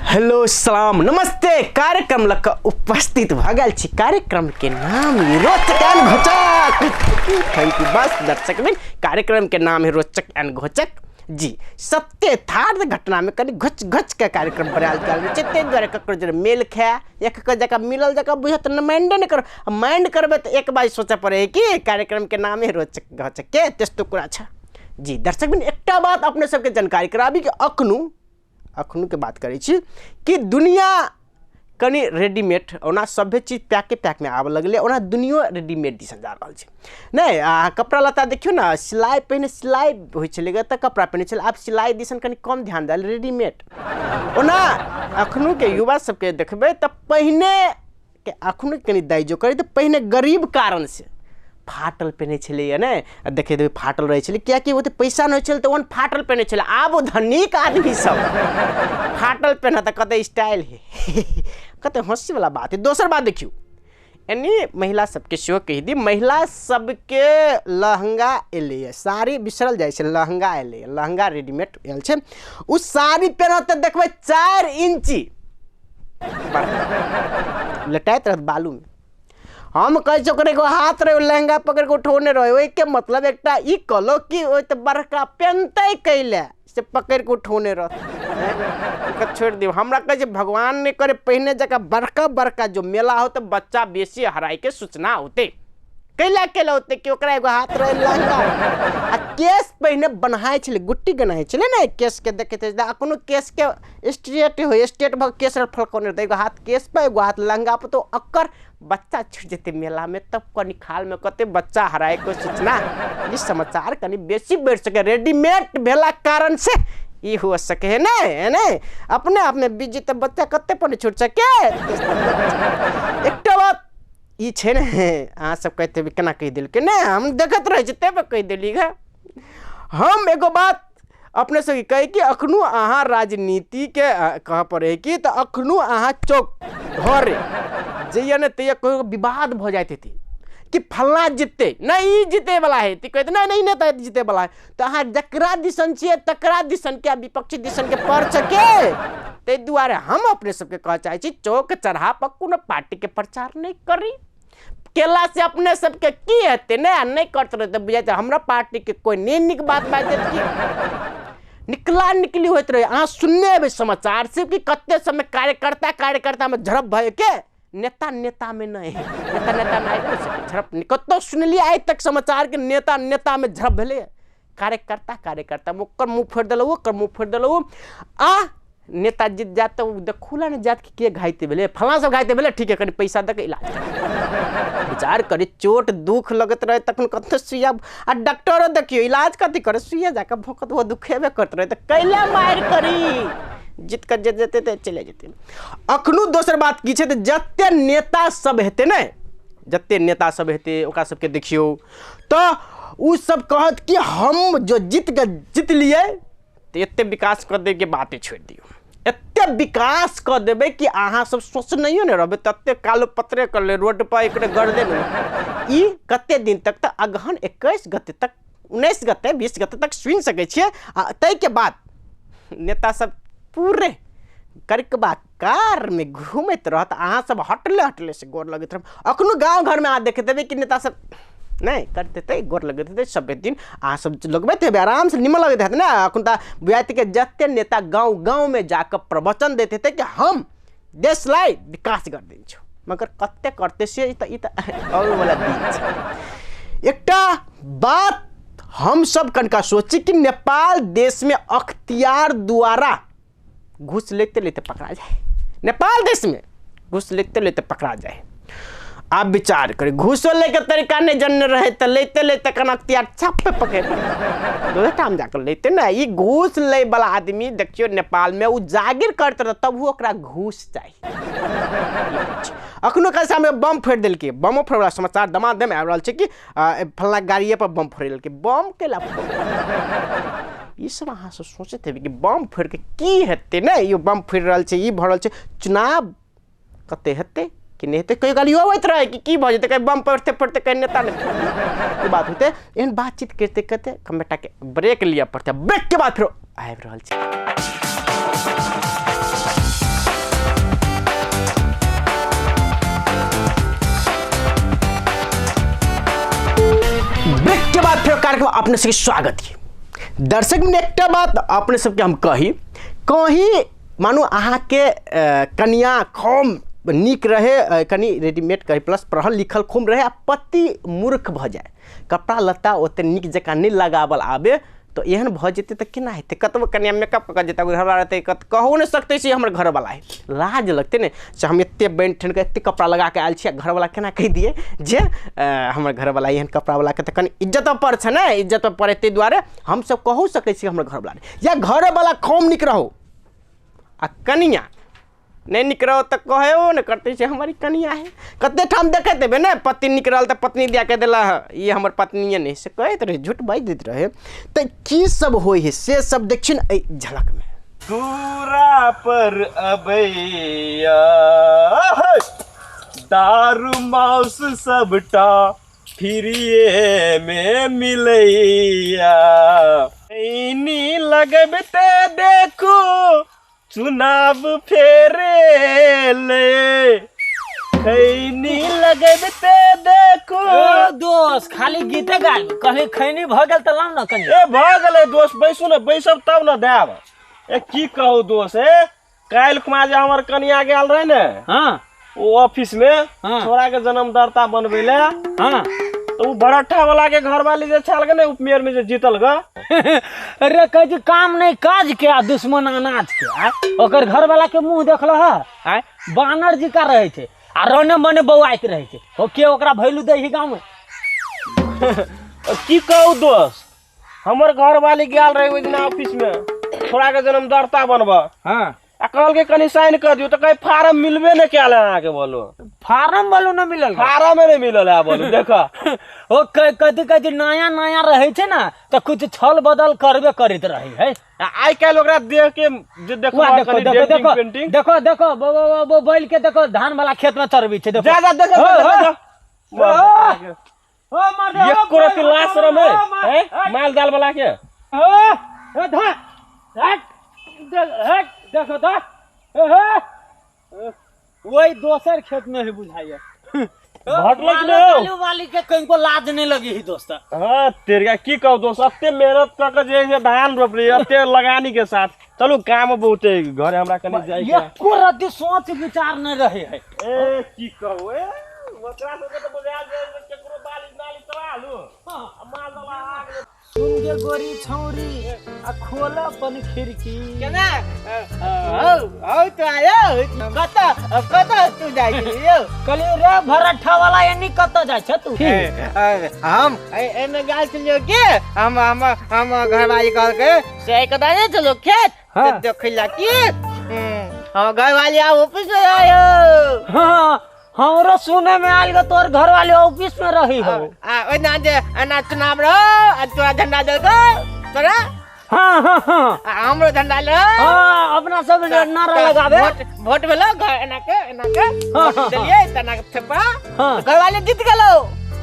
Hello सलाम नमस्ते। कार्यक्रम लग कऽ उपस्थित भऽ गेल छी। कार्यक्रम के नाम ये रोचक एंड घोचक। Thank you. बस दर्शक बिन कार्यक्रम के नाम है रोचक एंड घोचक जी। सत्य यथार्थ घटना में कनि घुच घुच के कार्यक्रम बनायल गेल छै, ताहि दुआरे ककरो जरे मेल खाए या ककरो जकाँ मिलल जकाँ बुझत न माइंडे नहि करो। माइंड करबै तऽ एक बार सोचऽ पड़ै कि कार्यक्रम के नाम है रोचक घोचक के, त्यस्तो कुरा छ जी। दर्शक बिन एकटा बात अपने सबके जानकारी कराबी कि अखनुके बात करै छी कि दुनिया कनि रेडीमेड, ओना सभे चीज पैके पैकमे आबऽ लगलै, ओना दुनियो रेडीमेड दिसन जा रहल छै। नहि अहाँ कपड़ा लत्ता देखियौ ने, सिलाइ पहिने सिलाइ होइ छलै तऽ कपड़ा पहिनै छलै, आब सिलाइ दिसन कनि कम ध्यान देल रेडीमेड। ओना अखनुके युवा सबके देखबै तऽ पहिनेके अखनु कनि दाइजो करी तऽ पहिने गरीब कारणसँ फाटल पहिनै छलैए ने, आ देखैत हेबै फाटल रहै छलै किएकि ओतेक पैसा नहि होइ छलै तऽ ओहन फाटल पहिनै छलै। आब ओ धनिक आदमी सब फाटल पहिनत तऽ कते स्टाइल है, कते हँसीवला बात है। दोसर बात देखियौ, एनी महिला सबके सेहो कहि दी, महिला सबके लहंगा एलैए, साड़ी बिसरल जाइ छै, लहंगा एलैए, लहंगा रेडीमेड आयल छै। ओ साड़ी पहिनत तऽ देखबै 4 इंची लटाइत रहत बालूमे। हम कहै छी ओकर एगो हाथ रहै, ओ लहंगा पकड़ि कऽ उठौने रहै, ओहिके मतलब एकटा ई कहलहुँ कि ओहि तऽ बड़का पेनतै कैले से पकड़ि कऽ उठौने रहत। ओकरा छोड़ि दियौ। हमरा कहै छै भगवान नहि करे पहिने जकाँ बड़का बड़का जो मेला हो तऽ बच्चा बेसी हराइके सूचना होतै, कैला कैला होतै कि ओकरा एगो हाथ रहै लहंगा आ केश पहिने बन्हाइ छलै, गुट्टी गन्हाइ छलै ने केशके, देखैत हेबै अखनो केशके स्ट्रेट होइ, स्ट्रेट भऽ केश फलकौने रहतै, एगो हाथ केश पर एगो हाथ लहंगा पर, तऽ ओकर बच्चा छुटि जेतै मेलामे तब कनि खालमे कते बच्चा हराइके सूचना ई समाचार कनि बेसी बढ़ि सकै रेडीमेड भेला कारण से ई हो सके है ने, है ने? अपने आपमे बिजी तऽ बच्चा कते पर छुटि सके। एकटा बात ई छै ने, अहाँ सब कहैत हेबै केना कहि देलकै, नहि हम देखैत रहै छी तैँ कहि देली गे। हम एगो बात अपने सबके कही कि अखनो अहाँ राजनीतिके कहऽ पड़ै कि तऽ अखनो अहाँ चौक घरे जइए ने तैया कहियो विवाद भऽ जाइत हेतै कि फल्लाँ जिततै नहि ई जीतैवला है, तऽ कहैत नहि नहि नेता जीतैवला है, तऽ अहाँ जकरा दिसन छियै तकरा दिसनके आ विपक्षी दिसनके पर सके। ताहि दुआरे हम अपने सबके कहऽ चाहै छी चौक चढ़ा पर कोनो पार्टीके प्रचार नहि करी, केला से अपने सबके की हेतै नहि, आ नहि करत रहतै तऽ बुझाइत हमरा पार्टीके कोइ नहि नीक बात बाजि देत की निकला निकली होइत रहै। अहाँ सुनने हेबै समाचार से कि कते समय कार्यकर्ता कार्यकर्तामे झड़प भए के नेता नेतामे नहि, नेता नेतामे आबि नहि सकै झड़प, कतहु सुनलियै आइ तक समाचार के नेता नेतामे झड़प भेलै, कार्यकर्ता कार्यकर्तामे ओकर मुँह फोड़ि देलहुँ ओकर मुँह फोड़ि देलहुँ आ नेता जीत जायत तऽ ओ देखू ला नहि जायत कि के घाइते भेलै, फलाँ सब घाइते भेलै, ठीक है कनि पैसा दऽ कऽ इलाज करा। विचार करी चोट दुख लगैत रहै तखन कतऽ सुइया आ डॉक्टरो देखियौ इलाज कथी करै, सुइया जाकऽ भोकत ओ दुखेबे करैत रहै तऽ कैला मारि करी, जीत कऽ जे जेतै तऽ चलि जेतै। अखनो दोसर बात की छै तऽ जते नेता सब हेतै ने, जते नेता सब हेतै ओकरा सबके देखियौ तऽ ओ सब कहत कि हम जो जीत कऽ जितलियै तऽ एते विकास कऽ दैके बाते छोड़ि दियौ, एते विकास कऽ देबै कि अहाँ सब सोचनैयो नहि रहबै, तते कालो पत्रे कर ले रोड पर एक गर्दे नहि। ई कते दिन तक तऽ अगहन 21 गते तक, 19 गते 20 गते तक सुनि सकै छियै आ ताहिके बाद नेता सब पूरे करकबा कारमे घूमैत रहत, अहाँ सब हटले हटले से गोर लगैत रहब। अखनो गाँव घरमे अहाँ देखैत हेबै कि नेता सब नहि करैत हेतै, गोर लगैत हेतै सभे दिन, अहाँ सब लगबैत हेबै आरामसँ, निमन लगैत हेतै ने। अखन तऽ बुझाइत कि जते नेता गाँव गाँवमे जाकऽ प्रवचन दैत हेतै कि हम देश लाई विकास कर दै छौ, मगर कते करतै से ई तऽ अबैवला दिन छै। एकटा बात हम सब कनिका सोची कि नेपाल देशमे अख्तियार द्वारा घूस लेते लेते पकड़ा जाए, नेपाल देशमे घूस लेते लेते पकड़ा जाए। आप विचार करी घूसो लेके तरीका नहीं जनने रहे तो लेते लेते कन अख्तियार छाप पे पकड़ दोसर ठाम जाकर लेते ना। ई घूस ले वाला आदमी देखियो नेपाल में उ जागीर करते रहे तब ओकरा घूस चाहिए। अखनो कल सामने बम फोड़ि देलकै, बमो फोड़े समाचार दमादम आबि रहल छै कि फल्लाँ गाड़िए पर बम फोड़ि देलकै, बम केला ई सब अहाँ सब सोचैत हेबै कि बम फोड़ि कऽ की हेतै, नहि यो बम फोड़ि रहल छै, ई भऽ रहल छै, चुनाव कते हेतै कि नहि हेतै, कहियो काल इहो होइत रहै कि की भऽ जेतै, कहीं बम फोड़िते फोड़िते कहीं नेता नहि ई बात होइतै। एहन बातचीत करिते करिते कमेटाके ब्रेक लिअ पड़तै, ब्रेकके बाद फेरो आबि रहल छै। कार्यक्रम अपने सबके स्वागत है। दर्शक में एकटा बात अपने सबके हम कही, कहीं मानू अहाँके कनिया कम नीक रहे, कनि रेडीमेड कही प्लस पढ़ल लिखल खूब रहे आ पति मूर्ख भऽ जाए, कपड़ा लत्ता ओते नीक जकाँ नहि लगावल आबे, तो एहन भऽ जेतै तऽ केना हेतै? कतबो कनिया मेकअप कऽ जेतै घरवाला रहतै, कहू नहि सकतै से हमर घरवाला है, लाज लगतै ने से हम एते बनि ठनि कऽ एते कपड़ा लगा कऽ आयल छी आ घरवाला केना कहि दियै जे हमर घरवाला एहन कपड़ावला के तऽ कनि इज्जत पर छै ने, इज्जत पर ताहि दुआरे हमसब कहू सकै छी हमर घरवाला या घरवाला कम नीक रहो आ कनिया नहीं निक रहो तो कहो ने करते से हमारी कनिया है। कते ठाम देखैत हेबै ने, पति निक रहल तऽ पत्नी दिया के देला है, ये हमर पत्नी नहीं से कहैत रहे, झूठ बाजि दैत रहे। तऽ की सब होइ है से सब देखियौ ने एहि झलक में। दूरा पर अबैया दारू मांस सबटा फ्रीए में मिलैया, ऐनी लगबते देखू चुनाव फेरे ले, खैनी लगबते देखू। ओ दोस्त खाली गीते गायल, कहली खैनी भऽ गेल तऽ लाउ ने कनि। ए भऽ गेलै दोस्त, बैसू ने, बैसब तब ने देब। ए की कहू दोस्त, ए काल्हि खुमा जे हमर कनिया गेल रहे ने, हाँ ओ ऑफिस में, हाँ। छोरा के जन्मदाता बनबै ले, हाँ तो उ भरट्ठा वाला के घरवाली जे छल के ने उपमेयर में जे जीतल ग। अरे कहै छै काम नहीं काज के आ दुश्मन अनाज के। आय ओकर घरवाला के मुंह देखल ह, आय बानर जी का रहे छै आ रने मने बौआइत रहे छै, ओ के ओकरा भैलू दै ही गाँव में। की कहू दोस्त, हमर घरवाली गेल रहे ओहि दिना ऑफिस में छोरा के जन्मदाता बनब, हाँ आ कहलकै कनि साइन कर दियौ, तऽ कहे फार्म मिलबे नहि कयल है अहाँके। बोलो फार्म बोलो न मिलल, फार्मे नहि मिलल है बोलो। देख ओ कथी कहै छै नया नया रहै छै ने तऽ कुछ छल बदल करबे करैत रहै है। आ आइ काल्हि ओकरा देख के जे देखो वएह देखो कनि देखो डेंटिंग देखो पेंटिंग। देखो देखो बो, बो, बो, बो, बैल के देखो धान वाला खेत में चरबी छै देखो। जा जा देखो, हो, देखो, हो। देखो। हो, हो, मार दे, हो, एको रति बैल, लाज शरम है, हो, मार, हैं? हट। माल जाल वाला के। हो, हो, धा, हट, देख, हट, देखो धा, हो, हो। वही दोसर खेत में है बुझाइए। भटलक ने हो। मालो वाली के कहीं लाज नहीं लगी ही दोस्त। हाँ तेरे की कहू दोस्त, एते मेहनत कऽ के जे है धान रोपली, एते लगानी के साथ। चलू काम बहुत है, घरे हमरा कनि जाय के। एको रति सोच विचार नहीं रहे है। ए की कहू, ए ओकरा सबके तऽ बुझायल जे केकरो बाली नाली चला लू। आ माल वाला आग ले। सुन गे गोरी छौरी आ खोल अपन खिड़की। केना? हौ, हौ तो आयो। कतऽ, कतऽ तू जाइ छली यौ? कहलियै रे भरट्ठा वाला एनी कतऽ जाइ छ तू? हम एने गेल छलियौ के? हम, हम, हम घरवाली कहलकै से कतऽ जाइ छलौ खेत? हाँ। तऽ देखै ला की? हम घरवाली आब ऑफिस में आयो। हाँ, हमरो सुने में आयल गो तोर घरवाली ऑफिस में रही हो। आ ओहिना जे एना चुनाव रहो आ तोरा झंडा देलको तोरा? हाँ, हाँ, हाँ। आ हमरो झंडा रहो। हाँ, अपना सब नारा लगावे। वोट भेलो घर एना के, एना के, हाँ, वोट हाँ, देलियै, तऽ एना के थेपा। हाँ। घरवाली जीत गेलो।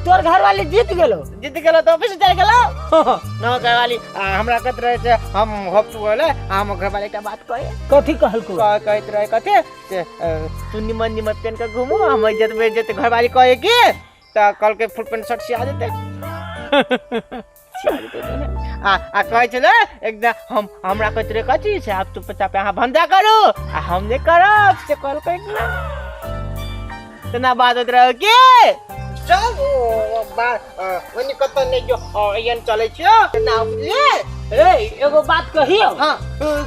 तोर घरवाली जीत गेलो? जीत गेलो तऽ ऑफिस चलि गेलो। हाँ। न घरवाली, आ हमरा कहैत रहे से हम होप टू होले, आ हमर घरवाली एकटा बात कहे। कथी कहलको? कहैत रहे कथी? से, तू निमन निमन पेन के घूमू, हम इज्जत बेइज्जत घरवाली कहे की तऽ कहलकै फुल पेंट शर्ट सिया देतै। सिया देतै ने। आ कहै छलै एकदा हमरा कहैत रहे कथी से आब चुपचाप अहाँ भंजा करू आ हम नहि करब, से कहलकै कि ना। तेना बात होइत रहे की चल, ओ, बा, ओनी कतऽ नहि जो, ओ, एहन चलै छियौ, तेना बुझलियै? ए, एगो बात कहियौ? हाँ।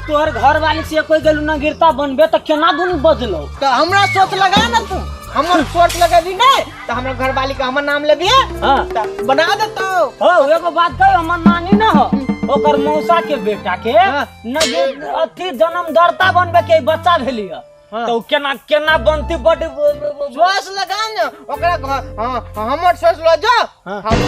तोहर घरवाली से कोई गेलू ना गिरता बनबे तऽ केना दुनू बजलौ? तऽ हमरा सोच लगा ना तू, हमर सोच लगेबी नहि तऽ हमर घरवाली के हमर नाम लेबिहे, हाँ। तऽ बना देतौ। हौ, एगो बात कहियौ, हमर नानी न हो, ओकर मौसा के बेटा के हाँ। न जे अथी जन्मदाता बनबे के बच्चा भेलिय, हाँ। तऽ ओ केना केना बनती बड सोच लगा ने ओकरा घर, हाँ, हमर सोच लो जो, हाँ। हम,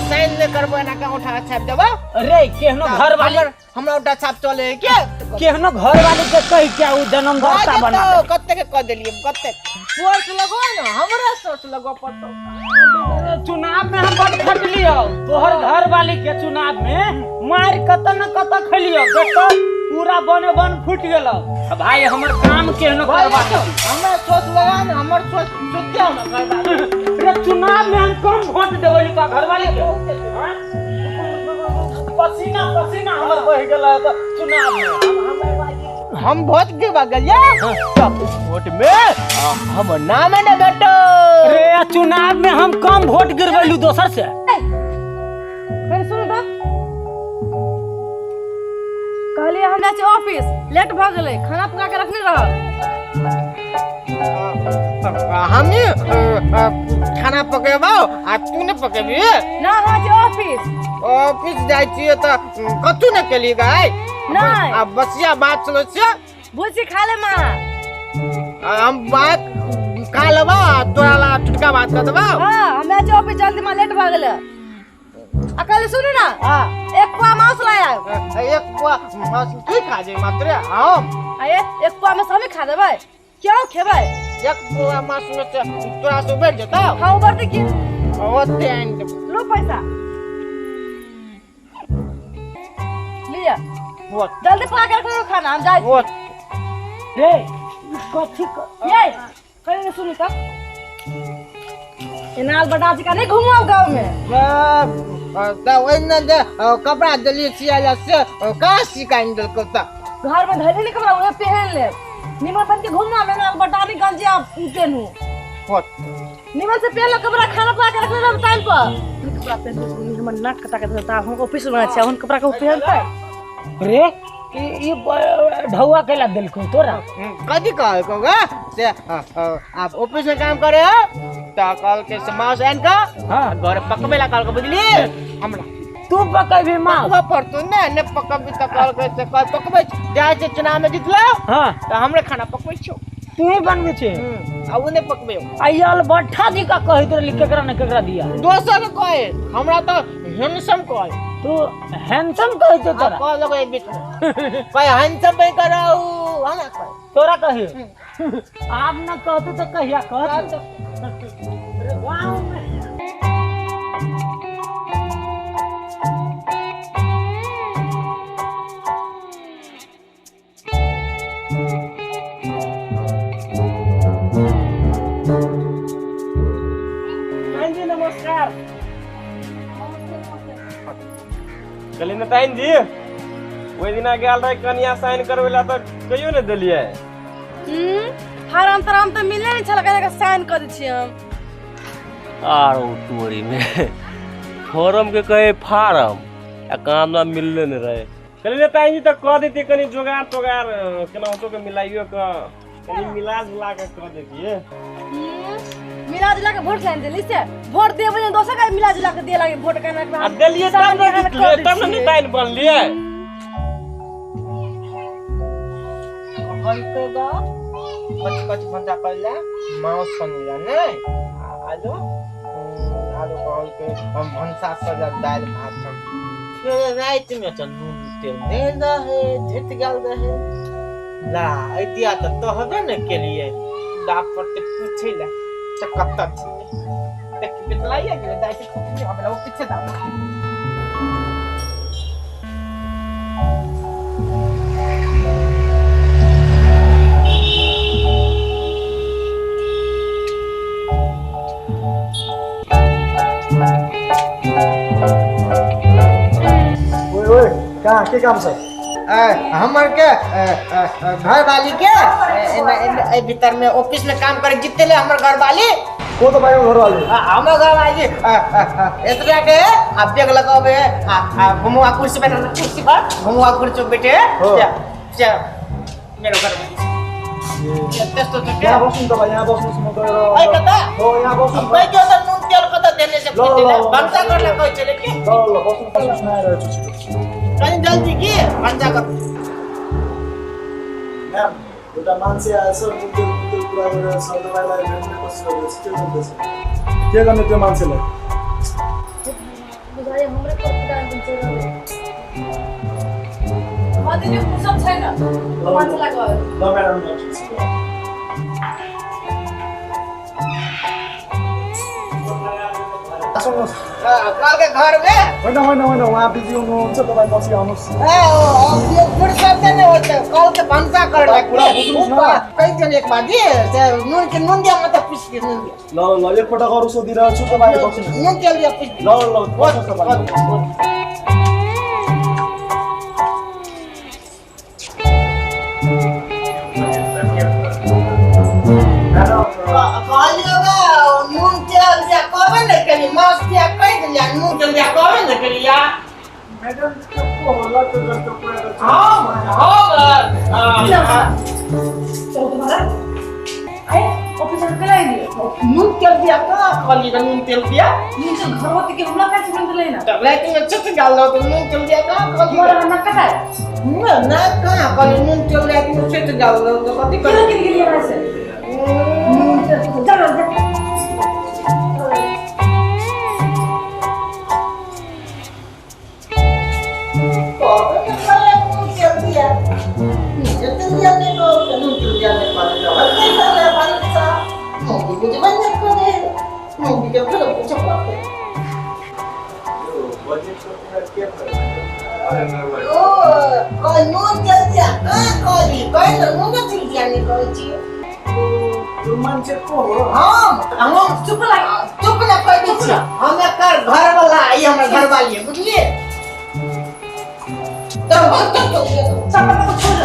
साइन नहि करबो, एना के औंठा छापि देबो। रे, केहनो तऽ घरवाली हमरा औंठा छाप चले के? केहनो घरवाली के कहि के उ जन्मदाता भऽ बना जेतौ, देतौ। कते के कऽ देलियै, कते सोच लगो ने, हमरा सोच लगो पड़तौ। चुनाव में हम बड खटलियौ, तोहर घरवाली के चुनाव में मारि कतऽ न कतऽ खेलियौ, देखो पूरा बने बन फूटि गेलौ। आ भाई हमर काम केहनो करबा दे। हमरा सोच लगा ने, हमर सोच सोच के हमरा घरवाली। रे चुनाव में हम कम वोट देबै का घरवाली के? हाँ? पसीना पसीना हमर बहि गेल तऽ चुनाव में। हम वोट गिरवा गेलियै तब वोट में हमर नाम ने भेटो। रे चुनाव में हम कम वोट गिरबैलू दोसर से। कनि सुनू तऽ, कहलियै हम जाइ छी ऑफिस, लेट भऽ गेलै, खाना पका के रखने रहब। हमी खाना पकेबौ आ तू ने पकेबी? ना, हम जाइ छी ऑफिस। ऑफिस जाइ छियै तऽ कथू ने केली गाय? नहि। आ बसिया बात सुनै छियै। भुसी खा ले माँ। हम बात खा लेबौ आ तोरा ला टुटका बात कर देबौ। हाँ, हम जाइ छी ऑफिस जल्दी माँ, लेट भऽ गेलै। आ कहली सुनू ना, हाँ। एक पुआ मांस ला आयब। एक पुआ मांस तू खा जे मात्र हम। अरे एक पुआ मांस हमें खा देबै, क्यों खेबै? एक पुआ मांस में से तोरा से उबेर जेतौ। हाँ उबरतै की? ओते आनि देबौ। लो पैसा लिअ। बोल। जल्दी पका के रखो खाना, हम जाइ छी। बोल। रे कथी ये कहीं नहीं सुनी तब एनाल बटा जी का नहीं घुमाओ गांव में। तऽ ओहिमे जे कपड़ा देलियै सियाला से कहाँ सिकानि देलकौ? तऽ घर में धैले नहीं कपड़ा, उहे पहन ले, निमन बन के घूमना। एनाल बटानी गंजी आप पहनू, निमन से पहन लो कपड़ा, खाना पका के रखले रहो टाइम पर। कपड़ा पहन के घूमी, हमर नाक कटा के देता। हम ऑफिस में छै, हम कपड़ा के पहनते। रे ई ढौआ केला देलकौ तोरा? कथी कहलकौ गे? से आप ऑफिस में काम करे हो तऽ कहलकै से माउस आनि कऽ हाँ। घर पकबै ला कहलकै, बुझलियै हमरा? तू पकैबी माउस? पकबऽ पड़तौ ने, नहि पकबी तऽ कहलकै से कह पकबै जाइ छै। चुनाव में जितलौ हाँ। तऽ हमरे खाना पकबै छौ। तू ही बनबै छै? आ ओ नहि पकबै। आ ई अलबट्ठा जी का कहैत रहली केकरा ने केकरा दिया? दोसर कहे, हमरा तऽ हैंडसम कहे। तू हैंडसम कहै छौ तोरा? कह लगै बीच में कहे हैंडसम बनि कऽ रहू, हमरा कहे। तोरा कहे? आब न कहतौ तऽ कहिया कहतौ? अरे गाँव में जी नमस्कार। कहली ने ताइन जी, ओहि दिना गेल रहे कनिया साइन करबै ला तऽ कहियो ने देलियै। फारम तारम तऽ मिलले नहि छल, कहिया साइन कऽ दै छियै हम। आरो तोरी में फॉर्म के कहे फारम आ काम ना मिलले ने रहे। कहली ने ताइन जी तऽ कऽ देतियै कनि जोगार तोगार, केनाहितो के मिलाइयो के कनि मिला जुला के कऽ देतियै। मिला जुला के वोट लाइन देली से वोट देबै ने दोसर का मिला जुला के दिए लागे वोट केना आ देलियै तब ने जितलियै, तब ने निताइन बनलियै। कहलकै गा कच कच भंटा करला मांस बनेला नै आलू आलू कहलकै हम भनसा करला दालि भात। हम फेर रातिमे तऽ नून तेल नहि रहे, झटि गेल रहे। ला अइतिया तऽ तहबे ने केलियै, ला पड़तै पूछै लए से कतऽ छलै। देख बितलाइए गेलै दाइ से पूछै हमरा ओ पीछे दाब। ओए ओए, कहाँ के काम छ? हमर के घरवाली के एहि भीतर में ऑफिस में काम करे जितले हमर घरवाली। को तपाईँको घरवाली? हमर घरवाली एतरा के आ बैग लगावे आ घुमुआ कुर्सी पर, कुर्सी पर घुमुआ कुर्सी पर बैठे से मेरो घरवाली। त्यस्तो त यहाँ बस्नु तपाईँ, यहाँ बस्नुहोस्, म गएर ऐ कता? हो, यहाँ बस्नु। खै त्यो त नुन तेल कता देने से ल, ल, ल, भन्सा गर्न कहै छले कि? ल, ल, बस्नु, बस्नुहोस्, म आइरहेको छु छिटो। कनि जल्दी कि भन्सा गर। म्याम, एउटा मान्छे आएछ, नुन तेल नुन तेल कुरा गरिरहेछ, तपाईँलाई भेट्ने कोसिस गरिरहेछ, के गर्दैछ? के गर्ने त्यो मान्छेलाई? बुझाइ हमरे पर पुरान दिन चलि रहलै। कति दिन फुर्सद छैन मान्छेलाई गयो। ल म्याडम, ल ठिक छ। सुन्नुहोस्। कहलकै घरमे होइन होइन होइन, उहाँ बिजी हुनुहुन्छ, तपाईँ पछि आउनुहोस्। ए यो फुर्सद नै होत, कहलकै भन्सा करला। कुरा बुझ्नुहोस् न। कहि दियो एक बाजी से नुन के नुन दिया मात्र पुछ के नुन दिया। ल ल, एकपल्ट अरू सोधिरहेको छु, तपाईँ बस्नुहोस्। नुन तेल दिया पुछ। ल ल, बस्नुहोस् तपाईँ। कहलियो गा नून तेल दिया कहबे ने केली माछ दिया कहि देलिया नून तेल दिया कहबे ने केलिया। मैडम सबको होला तो दस। हम हम चलो तुम्हारा आए ऑफिस में कल आएंगे। नून तेल दिया कहाँ कहली नून तेल दिया? नीचे तो घर होते कि हमला कैसे बंद लेना लाइटिंग में छत गाल दो तो नून तेल दिया कहाँ कहली? हमारा नाक कटा है। ना कहाँ कहली नून तेल दिया कि छत गाल दो तो कथी क्यों कहली? गिर गिर यहाँ से चलो जा। बजट को के पर ओ नून तेल दिया कहाँ कहली? कहली नून तेल दिया नहीं कहै छी। मान्छे को हो? हम चुप लगा। चुप ना कह दै छी। हम एकर घरवाला ई हमर घरवाली है बुझलिए? तब चापा को छोड़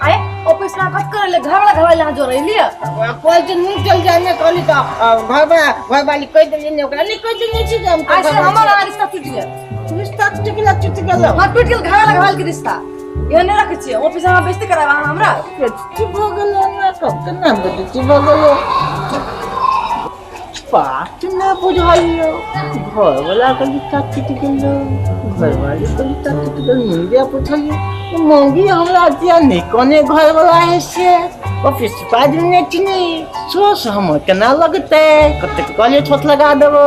आए ऑफिस में कट कर ले घर वाला यहाँ जो रही लिया। कहै छै नून तेल दिया नहीं कहली तऽ घरवाला घरवाली कहि देलियै ने ओकरा नहीं कहि देने छी जे हम ऐसे हमारा रिश्ता टूट गया। रिश्ता टूट गेल टूट गेल। हाँ टूट गेल घर वाला के रिश्ता यह नहीं रखे छियै ऑफिस में बेइज्जती कराबा हमरा। बेइज्जती भऽ गेल हमरा कब केना बेइज्जती भऽ गेल बात ना बुझलियो। घरवाला के रिश्ता टूट गेल घरवाली के रिश्ता टूट गेल। मुंडिया पुछलियो मौगी हमरा दिया नहीं कोने घरवाला है से ऑफिस पाज ने चिनी सोस हमर केना लगतै कतेक कहलियो छोट लगा देबो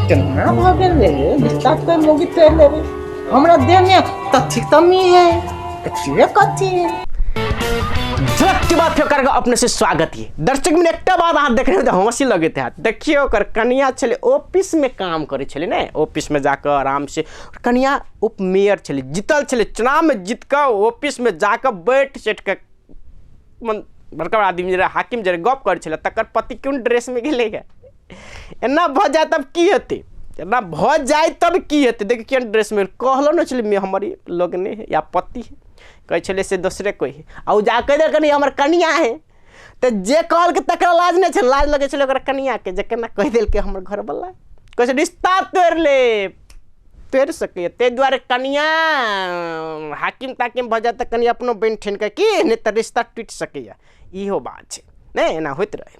केना भऽ गेल रे रिश्ता तो मौगी तोड़ि लेबै हमरा देह में तथी कमी है कथी कथी है। झलक के बाद फेर करके अपने से स्वागत है दर्शक में। एकटा बात अहाँ देखने तऽ हँसी लगैत हैत। देखियौ ओकर कनिया छलै ऑफिस में काम करै छलै ने ऑफिस में जाकऽ आराम से कनिया उप मेयर छलै जीतल छलै चुनाव में जीत कऽ ऑफिस में जाकऽ बैठ सेठ कऽ मन बड़का बड़ा आदमी जे रहै हाकिम जे रहै गप करै छलै तकर पति कोन ड्रेस में गेलै हे। एना भऽ जाय तब की हेतै? एना भऽ जाय तब की हेतै? देखियौ केहन ड्रेस में कहलो ने छलै हमर लोग नहि है या पति है कहै छलै से दोसरे कोइ है आ ओ जा कहि देलकै हमर कनिया है तऽ जे कहलकै तकरा लाज नहि छै लाज लगै छलै ओकरा कनियाके जे केना कहि देलकै हमर घरवला कहै छै रिश्ता तोड़ि ले तोड़ि सकैए। ताहि दुआरे कनिया हाकिम ताकिम भऽ जाय तऽ कनि अपनो बनि ठनि कऽ की नहि तऽ रिश्ता टूटि सकैए इहो बात छै नहि एना होइत रहै।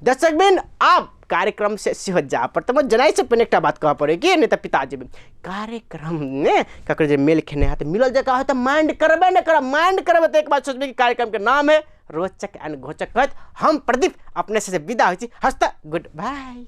दर्शक बिन आब कार्यक्रम से सेहो जाय पड़तै। मगर जनाइ से पहिने एकटा बात कहऽ पड़ै कि नहि तऽ पिता जेबै कार्यक्रम ने ककरो जे मेल खेने हैत मिलल जकाँ होत तऽ माइंड करबै नहि करब माइंड करबै तऽ एक बात सोचबै कि कार्यक्रम के नाम है रोचक एंड घोचक कहैत हम प्रदीप अपने से विदा होइ छी। हँसता गुड बाय।